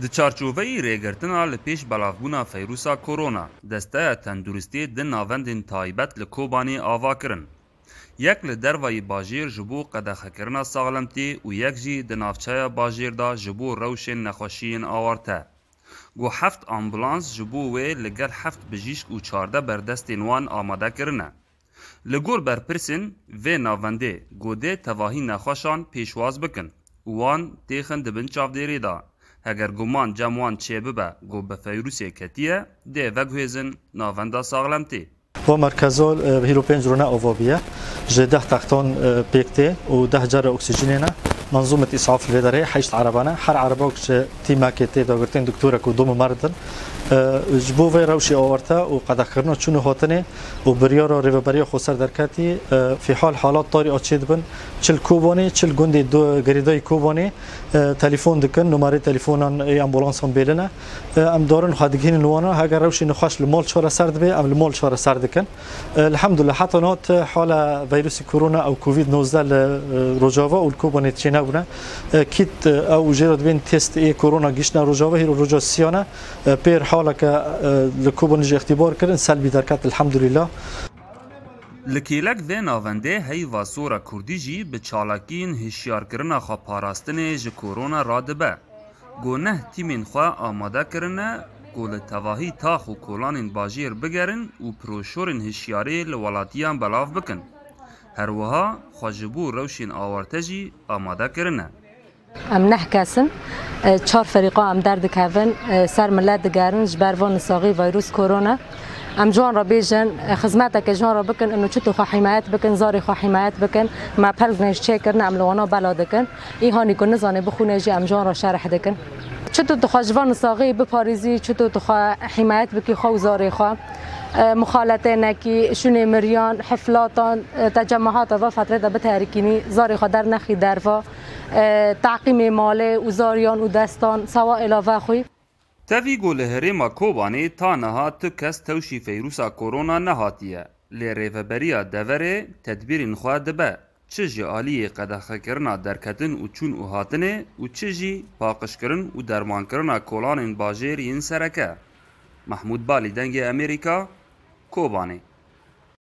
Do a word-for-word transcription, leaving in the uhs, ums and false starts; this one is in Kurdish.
Di çarçoveyî rêgirtina li pêş belavbûna feyrûsa korona, Desteya Tenduristiyê du navendên taybet li Kobanê ava kirin. Yek li dervayî bajêr ji bo qedexekirina saxlemtiyê û yek jî di navçeya bajêr de ji bo rewşên nexweşiyên awarte. Ku heft ambulans ji bo wê li gel heft bijîşk û çardeh berdestên wan amade kirine. Li gor berpirsên vê navendê, ku dê tevahî nexweşan pêşwaz bikin û wan têxin di bin çavdêrê de, heger guman cem wan çêbibe ku bi feyrûsê ketiye, dê veguhêzin navenda saxlemtê. Va merkeza, e, hîro pênc rûne ava bûye. Ji deh textan, e, pêk tê û deh care oksîjînê ne. Menzûmet îsaf li vê derê heşt erebe ne. Her ereba ji tîmekê tê dagirtin, doktorek û du mimeritin. E, ji bo vê rewşê awarte û qedexkirina çûn û hatinê û biryara Rêveberiya Xweser derketî, e, fîhal halat tarî a çêdibin. Çi li Kobanê, çi li gundê du-, girêdayî Kobanê, e, telefon dikin, numarê telefonan ê ambulansan bêlin e. E, em darin xwe digihînin li wana, heger rewşê nexweş li mal çareser dibe, em li mal çareser dikin. E, elhamdulillah, heta niha ti hala vîrusê korona ew covid nozdeh li, e, Rojava û li Kobanê çênebûne. E, kît, e, ew jê re dibên test ê korona gihiştine Rojava, hîro roja siyane, e, pêr haleke, e, li Kobanê jî îxtîbar kirin, selbî derket, elhamdulillah. Li kêlek vê navendê heyva Sora Kurdî jî bi çalakiyên hişyarkirina xwe parastinê ji korona radibe. Ku neh tîmên xwe amade kirine ku li tevahî tax û kolanên bajêr bigerin û piroşorên hişyarî li welatiyan belav bikin. Her wiha xwe ji bo rewşên awarte jî amade kirine. Em neh kes in, e, çar ferîqa em derdikevin, e, ser milet digerin ji ber van nisaxî vîrus korona. Em ji wan re bêjin, e, xizmeteke ji wan re bikin, ino çito xwe hîmayet bikin, zarê xwe hîmayet bikin. Me pelnêj çêkirine, em li wana bela dikin. Îhanî ku nizane bixwîne jî em ji wan re şerh dikin. Çito tu xwe ji van nisaxî biparêzî, çito tu xwe hîmayet bikî xwe û zarê xwe. E, muxaletê nekî, şûnê miriyan, hiflatan, e, te cemahata va fetrê de biterikînî, zarê xwe dernexî derva. E, teqîmê malê û zariyan û destan, sewa êla vexwî. Tevî ku li herêma Kobanê ta niha tu kes tewşî feyrûsa korona nehatiye. Lê rêveberiya deverê tedbîrên xwe dibe, çi ji aliyê qedexekirina derketin û çûn û hatinê û çi jî paqijkirin û dermankirina kolanên bajêr yên sereke. Mehmûd Balî, Dengê Amerîka, Kobanê.